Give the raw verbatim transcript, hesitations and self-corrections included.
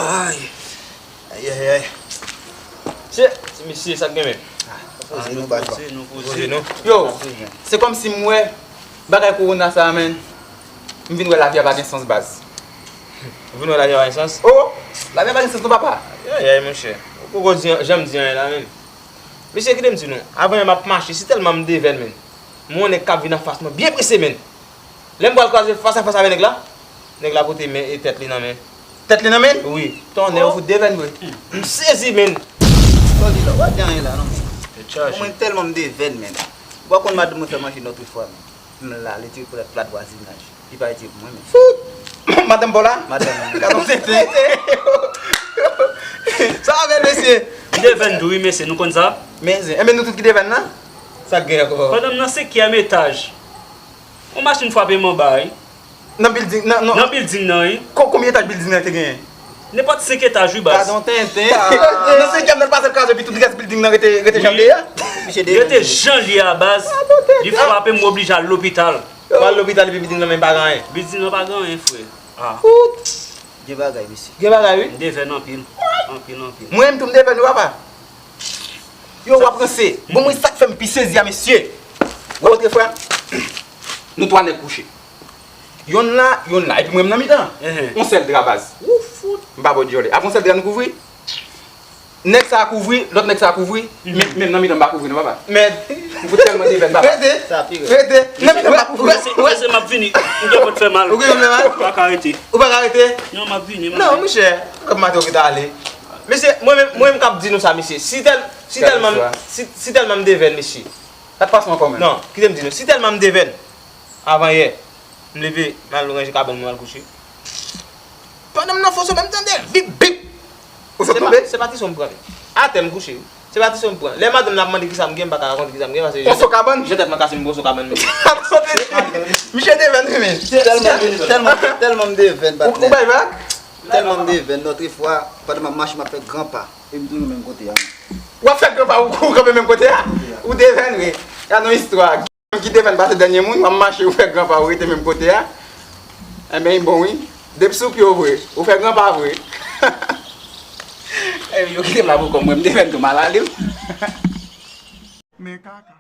Ay. Ay, ay, ay. Se, se mesye, sa k gen menm? Poze nou, baz. Poze nou, poze nou. Yo, se kòmsi m wè bagay kowona sa a, menn. M vin wè lavi a pa gen sans, baz. Ou vin wè lavi a pa gen sans? Oh, lavi a pa gen sans non, papa. Ay, ay, monchè. Ou poko di, janm di anyen la, menn. Mesye, kite m di nou, avan yè m ap mache, si tèlman m devèn, menn. M wè yon nèg k ap vin anfas mwen, byen prese, menn. Lè m pral kwaze fas a fas avè nèg la, nèg la pote men e tèt li nan men. Tèt li nan men? Wi. Tonnè, ou fout devèn vre. M sezi, menn. Tande la, w ap gen anyen la, non, menn. Mwen tèlman m devèn, menn. Ou pa konn madanm mwen fè manje lòt fwa, menn. M la, li te rekonèt plat vwazinaj. Li pa rete pou mwen, menn. Fout! Madanm pa w la? Madanm mwen. Gad on tenten. Sa va bèl, mesye. M devèn tou, wi, mesye, nou konn sa? Men, enben nou tout ki devèn la? Sa k gen ankò? Pandan m nan senkyèm etaj, yon machin frape m anba, wi. Nan bilding, nan, nan, nan bilding nan, wi. Ko-, konbyen etaj bilding nan te genyen? Nenpòt senk etaj, wi, baz. Gadon tenten. Nan senkyèm nan l pase l kraze, epi tout rès bilding nan rete, rete jan l ye a. Rete jan l ye a, baz. Gadon tenten. Li frape m, m oblije al lopital. Ou al lopital epi bilding nan menm pa gen anyen. Bilding nan pa gen anyen, frè. Ah. Fout. Gen bagay, mesye. Gen bagay, wi. M devèn anpil. Anpil, anpil. Mwen menm tou m devèn, wi, papa. Yo, w ap ranse. Bon, mwen, sa k fè m pi sezi a, mesye. Ou wè, frè, nou twa nèg kouche. Yonn la, yonn la, epi mwen m nan mitan. Yon sèl dra, baz. Ou fout. M pa ba w dyòlè. Avè yon sèl dra nou kouvri. Nèg sa a kouvri, lòt nèg sa a kouvri, men, men nan mitan m pa kouvri non, papa. Mèd. M fout tèlman devèn, papa. Rete. Sa pi rèd. Rete. Nan mitan m pa kouvri. Rete, rete, m ap vini. M gen pou fè mal. Ou gen pou fè mal? Ou pa ka rete. Ou pa ka rete? Non, m ap vini, m ap vini. Non, monchè. Kòm maten ou gentan ale. Mesye, mwen menm, mwen menm k ap di nou sa, mesye. Si tèl, si tèlman, si, si tèlman m devèn, mesye. Sa t pase ankò menm? Non, kite m di nou. Si tèlman m devèn, avan yè, m leve, m al ranje kabann mwen, m al kouche. Pandan m nan fon somèy, m tande bip, bip. Ou sot tonbe? Se pa, se pa ti son m pran. Atè m kouche. Se pa ti son m pran. Lè madanm nan ap mande kisa m gen, m pa ka rakonte kisa m gen, paske... Yon so kabann? Jan tèt mwen kase, m pran so kabann menm. Misye devèn wi, men. Tèlman, tèlman, tèlman m devèn, patnè. Ou, ou bay vag? Tèlman m devèn, lòt fwa, pandan m ap mache, m ap fè gran pa. E m toujou menm kote a. W ap fè gran pa, ou, ou kanpe menm kote a? Ou devèn wi. Gade yon istwa. Ki devèn pase dènye moun, w ap mache, ou fè gran pa, ou rete menm kote a. Enben, bon wi. Depi sou pye w vre, ou fè gran pa vre. Enben, yo kite m la pou kò m, mwen, m devèn tou, m al ale wi. Men kaka.